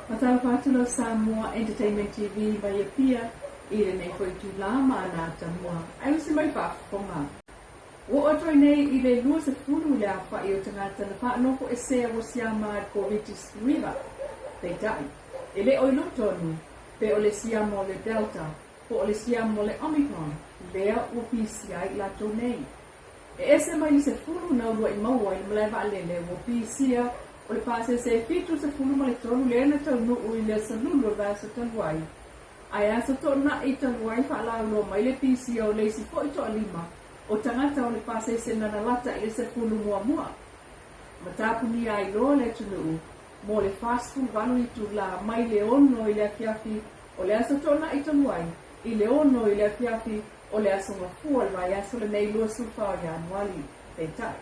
Faatalofa atu lau Samoa Entertainment TV mai Apia i lenei foi itula ma ana atamua ae usi mai faafofoga. Ua oo atu ai nei i le 20 le aofai o tagata na faanofo esea ua siama i le Koviti-19. Peitai, e le o iloa tonu pe o le siama o le Delta po o le siama o le Omicron lea ua pisia ai i latou nei. E ese mai le 10 na ulua'i maua i le malae vaalele ua pisia o le pasese 73 lea na taunuu i le aso Lulu o le vaiaso talu ai, ae aso Toonai talu ai faalauiloa mai le pisia o le isi foi toalima o tagata o le pasese na lalata i le 10 muamua. Ma tapunia ai loa le atunuu mo le 48 itula mai le 6 i le afiafi o le aso Toonai talu ai i le 6 i le afiafi o le aso Gafua o le vaiaso lenei 24 o Ianuali. Peitai,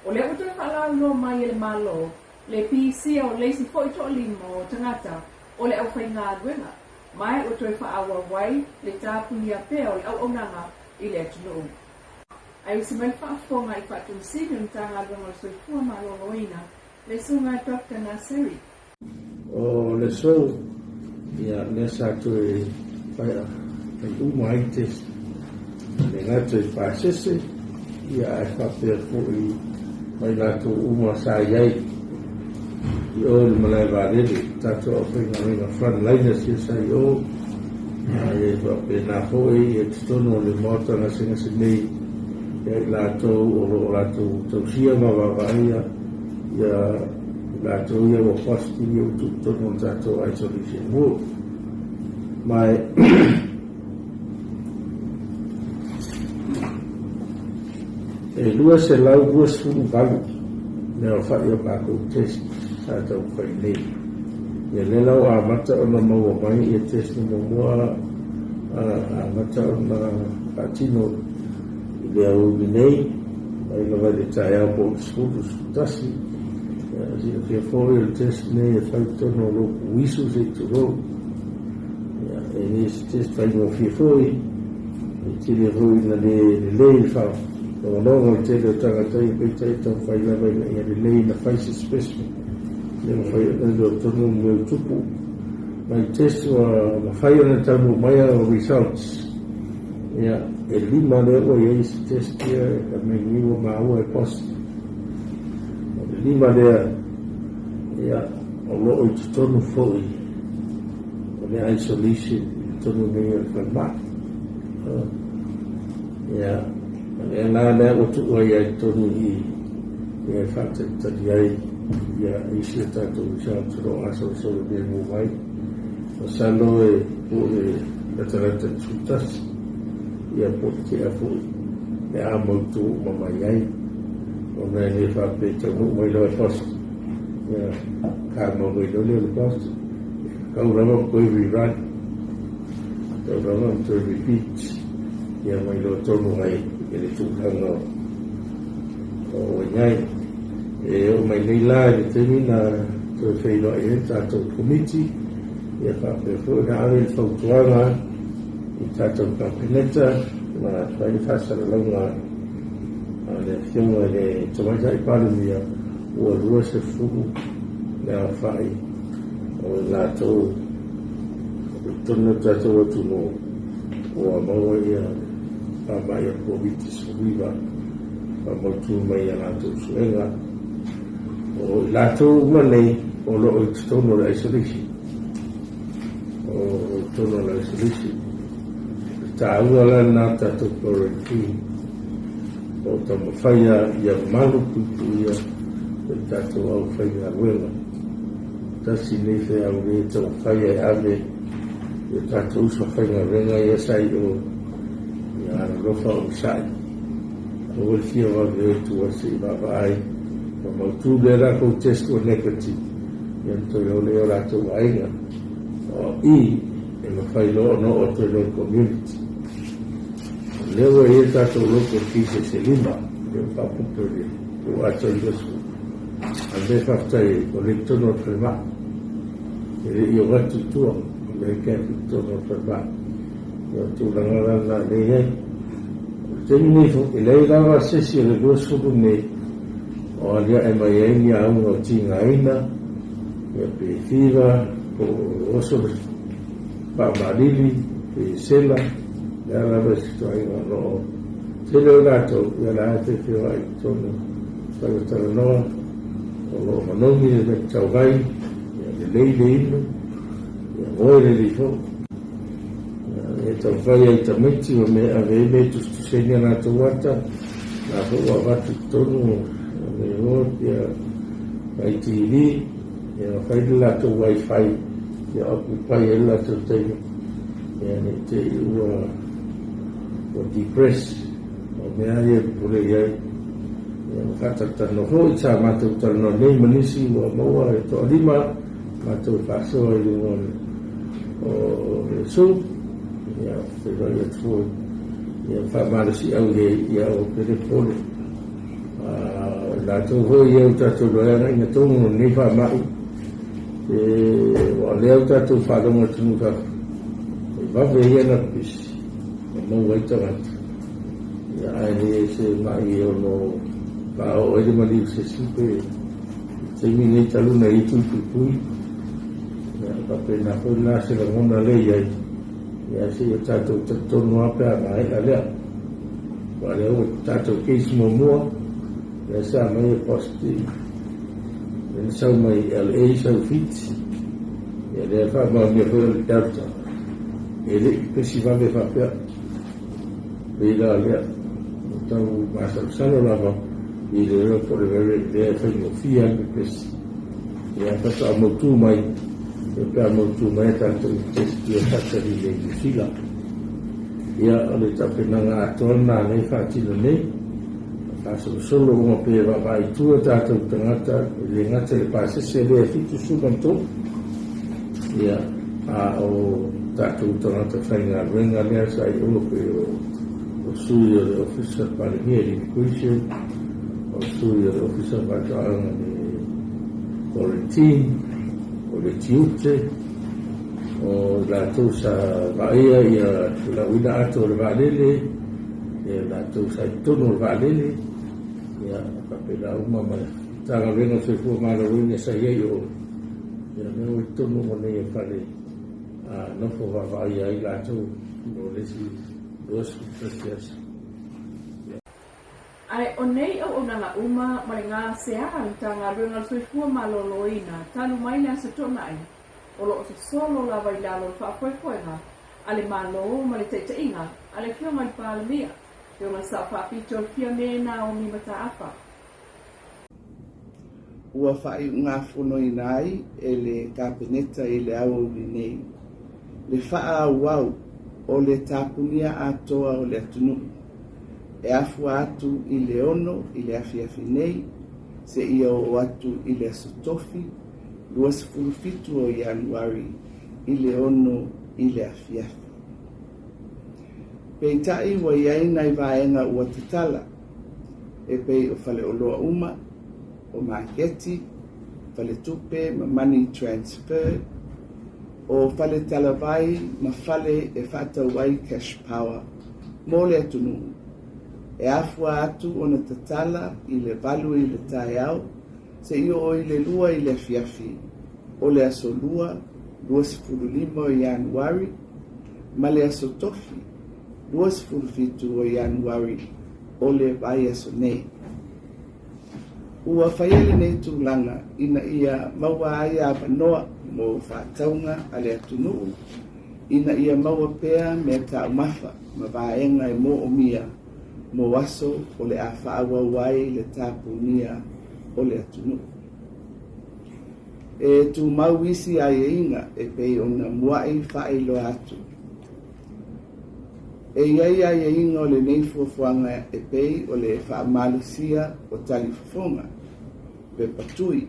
o lea ua toe faalauiloa mai e le Malo le pisia o le isi foi toalima o tagata o le aufaigaluega, ma ua toe faaauau ai le tapunia pea o le auaunaga i le atunuu. Ae usi mai le faafofoga i Faatonu Sili o le Matagaluega o le Soifua Maloloina, le Susuga Doctor Naseri. O le aso, ia, lea sa toe fai uma ai test, e le gata i pasese, ia, ae faapea foi ma i latou uma sa i ai i o i le malae vaalele, tatou aufaigaluega frontliners ia sa i o, a ia faapena foi i totonu o le maota gasegase nei, ia i latou o lo o latou tausia ma vaavaaia ia latou ia ua positive ia ua tuu i totonu o le tatou isolation ward. Ma e 228 le aofai o matou test sa taumafai nei. Ia lea la ua amata ona maua mai ia test muamua amata ona faatino i le aoauli nei, mai lava i le taeao po o le 10, 11. Ia silafia foi o le test nei e fai i totonu o lou puisu se i tulou. Ia, e le o se test faigofie foi, e tele foi ina le lelei le faalogologo i le tele o tagata ia, peitai e taumafai lava ina ia lelei ona fai se specimen. E le mafai ona iloa tonu le mea ua tupu. Ma i test ua mafai ona taunuu mai au results. Ia, e lima lea ua i ai isi test ia e aumai nei ua maua e positive. O le lima lea, ia, o lo o i totonu foi o le isolation i totonu nei o le falemai. Ia, o lea la lea ua tuu ai i totonu i i, ia e faatalitali ai ia isi o tatou results o lo o gasolosolo lemu mai. Masalo e po o le latalata i le 11, ia po o le tea foi le a mautu uma mai ai, ona e le faapea e taunuu mai loa e positive, ia kamau ai loa lea o le positive. E tatau lava ona toe rerun, tatau lava ona toe repeat, ia ma iloa tonu ai i le tulaga o ua i ai. E oo mai nei la i le taimi na toe feiloai ai le tatou Komiti, ia faapea foi ona ave le fautuaga i le tatou Kapeneta ma fai le faasalalauga a le Afioga i le Tamaitai Palemia ua 20 le aofai o i latou i totonu o le tatou atunuu ua maua ia faamai o le Koviti-19 faamautu mai i a latou suega. O i latou uma nei o lo o i totonu o le isolation. O i totonu o le isolation. O le taua la lena o tatou quarantine. O taumafai ia malu puipuia le tatou aufaigaluega. Tasi nei feau lea e taumafai e ave i o tatou uso faigaluega ia sa i o ia alolofa onosai. Aua le fia vave o i tua se i vaavaai ma mautu lea latou test ua negative ia ona toe o lea i o latou aiga. O i e mafai loa ona oo atu ai loa i le community. O lea ua i ai tatou local cases e lima, lea ua faaopoopo i le 2020. A o le mea e faafetai ai, o lea i totonu o le falemai. E le i oo atu i tua, o lea e camp i totonu o le falemai. Ia o le tulaga la lena o lea e i ai. O le taimi nei foi, e leai lava se isi o le 20 nei o aliae mai ai ni auga o tigaina, ia pe fever, Po o oso le faamalili, pe sela, le a lava se ituaiga o lo o tele o latou, ia la e feofeoai i totonu talatalanoa, o lo o manogi le meatauvai, ia lelei le inu, ia moe lelei foi. Ia e taumafai ai i tamaiti ma mea e ave ai mea e tusitusi ai ni a latou ata, la foi ua avatu i totonu o mea o ia nai TV, ia fai le latou wifi, ia occupy ai le latou taimi, ia ne i te i ua ua depress, o mea ia e popole i ai. Ia ma faatalatalanoa foi sa matou talanoa nei ma nisi ua maua e toalima matou faasoa i luga o le Zoom, ia feiloai atu foi, ia faamalosiau i ai, ia aua pea le popole. O i latou foi ia ua tatou iloa ai agaiga tonu o lenei faamai, e, ua lea ua tatou faalogo atunuu i fafo, e vave ia ona pipisi, e maua ai tagata. Ia, ae leai se mai e ono faaoo ai le maliu i se isi pe i le taimi lenei talu ona i ai tui puipui. Ia, faapena foi la se lagona lea i ai, ia seia tatou talitonu lava pe a maea lea. Aua o lea ua tatou case muamua, lea sa aumai e positive, lea na sau mai LA sau Fiti, ia lea e faamaonia foi o le Delta. E le i pepesi vave faapea. Pei la lea, ua tau masalosalo lava i le iloa po o le variant lea e faigofie lava le pepesi. Ia faatoa mautu mai, ia pe a mautu mai a tatou test ia faatali i Niu Sila. Ia o le tapenaga atoa lena lea e faatino nei, faasolosolo uma pe vaavaai i tua tatou tagata, e le gata i le pasese lea e 73, ia a o tatou tagata faigaluega lea sa i o pei o sui o le Ofisa o le Palemia i le Immigration, o sui o le Ofisa o Faatoaga i le Quarantine, o le Tiute, o i latou sa vaaia ia le lauina ato o le vaalele, ia i latou sa i totonu o le vaalele, ia faapena uma ma le Matagaluega o le Soifua Maloloina sa i ai i o, ia lea ua i totonu uma nei o fale nofo vaavaaia ai latou mo le isi 21 aso. Ae o nei auaunaga uma ma le gasea a le Matagaluega o le Soifua Maloloina talu mai le Aso Toonai, o lo o sosolo lava i lalo o le faafoefoega a le Malo ma le taitaiga a le Afioga i le Palemia, Afioga Sao Faapito Fiame Naomi Mataafa. Ua faaiugafonoina ai e le Kapeneta i le aoauli nei le faaauau o le tapunia atoa o le atunuu e afua atu i le 6 i le afiafi nei seia oo atu i le Aso Tofi 27 o Ianuari i le 6 i le afiafi. Peitai ua i ai nai vaega ua tatala e pei o faleoloa uma, o maketi, faletupe ma money transfer, o faletalavai ma fale e faatau ai cash power mo le atunuu, e afua atu ona tatala i le 8 i le taeao seia oo i le 2 i le afiafi o le Aso Lua 25 o Ianuari ma le Aso Tofi 27 o Ianuari o le vaiaso nei. Ua faia lenei tulaga ina ia maua ai avanoa mo faatauga a le atunuu ina ia maua pea mea taumafa ma vaega e moomia mo aso o le a faaauau ai le tapunia o le atunuu. E tumau isi aiaiga e pei ona mua'i faailoa atu. E i ai aiaiga o lenei fuafuaga e pei o le faamalosia o talifofoga, pepa tui,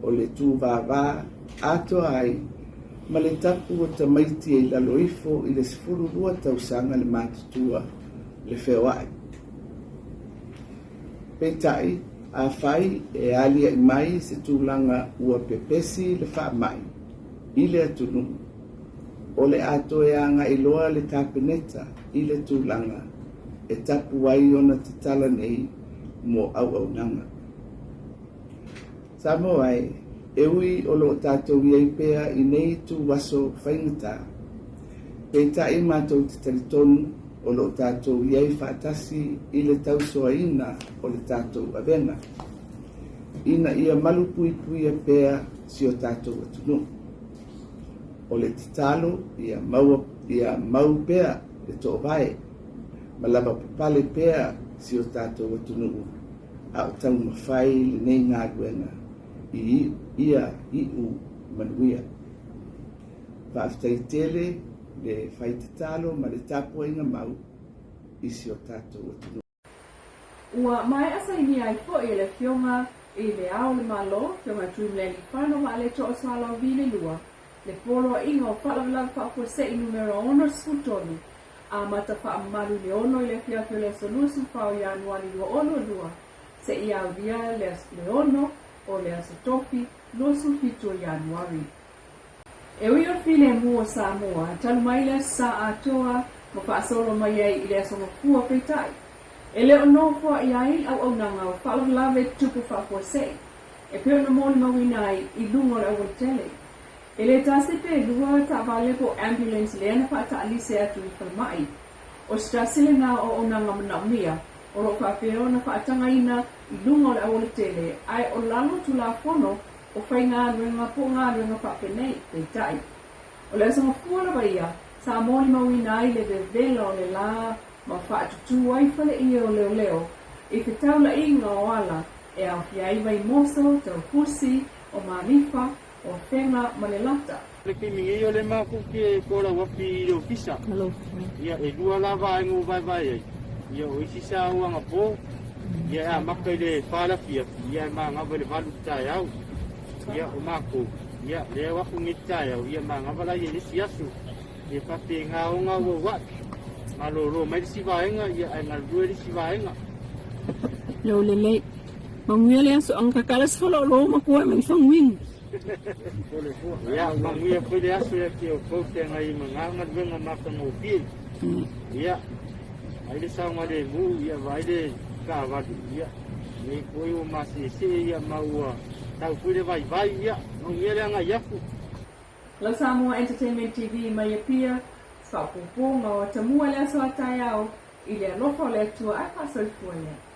o le tūvāvā atoa ai ma le tapu o tamaiti e i lalo ifo i le 12 tausaga le matutua le feoai. Peitai, afai e aliaʻi mai se tulaga ua pepesi le faamai i le atunuu, o le a toe agai loa le Kapeneta i le tulaga e tapu ai ona tatala nei mo auaunaga. Samoa e! E ui o lo o tatou i ai pea i nei itu-aso faigata, peitai matou te talitonu o lo o tatou i ai faatasi i le tausoaina o le tatou avega, ina ia malupuipuia pea si o tatou atunuu. O le tatalo ia maua ia mau pea le toovae ma lavapapale pea si o tatou atunuu a o taumafai lenei galuega i ia iu manuia. Faafetai tele le fai tatalo ma le tapuaiga mau i si o tatou atunuu. Ua maea sainia ai foi e le Afioga i Le Ao o le Malo, Afioga Tuimalealiifano Vaaletoa Sualauvi le Lua, le Poloaiga o Faalavelave Faafuasei Numera 63, amata faamamalu i le 6 i le afiafi o le aso 24 o Ianuari 2022, seia aulia le 6 o le aso Tofi 27 o Ianuari. E ui o le filemu o Samoa, talu mai le Aso Sa atoa ma faasolo mai ai i le Aso Gafua, peitai, e le o nofoaʻi ai le auaunaga o faalavelave tupu faafuasei, e pei ona molimauina ai i luga o le aualatele. E le tasi pe lua taavale po o ambulance lea na faataalise atu i falemai. O se tasi lena o auaunaga manaomia o lo o faapea ona faatagaina i luga o le aualatele, ae o lalo Tulafono o faigaluega po o galuega faapenei, peitai, o le aso mafua lava ia sa molimauina ai le vevela o le lā ma faatutū ai faleie o leoleo i fetaulaiga o ala e aofia ai Vaimoso, Taufusi, o Malifa, o Afega ma Lelata. Le taimi nei o lea matou te tolauafi i le ofisa. Ia e lua la vaega ua vaevae ai, ia o isi sa o anapo, ia e amata i le fa le afiafi, ia e manava i le valu i le taeao. Ia o matou, ia lea o atu nei i le taeao, ia manava la ia i le isi aso. Ia faapena ona auauai, malolo mai le isi vaega, ia ae galulue le isi vaega. Leo lelei. Manuia le aso anga kakala se foloolo matua mai fanguinga. Ia, manuia foi le aso ia te outou feagai ma ngā galuega matagofie. Ia, ai le saogalemu, ia vaai le taavale, ia, nei foi ua masese ia ma ua tau foi le vaivai, ia, manuia le agai atu. Hello Samoa Entertainment TV mai Apia, se faaopoopoga o Atamua i le aso a taeao, i le alofa o le Atua ae faasoifua lea.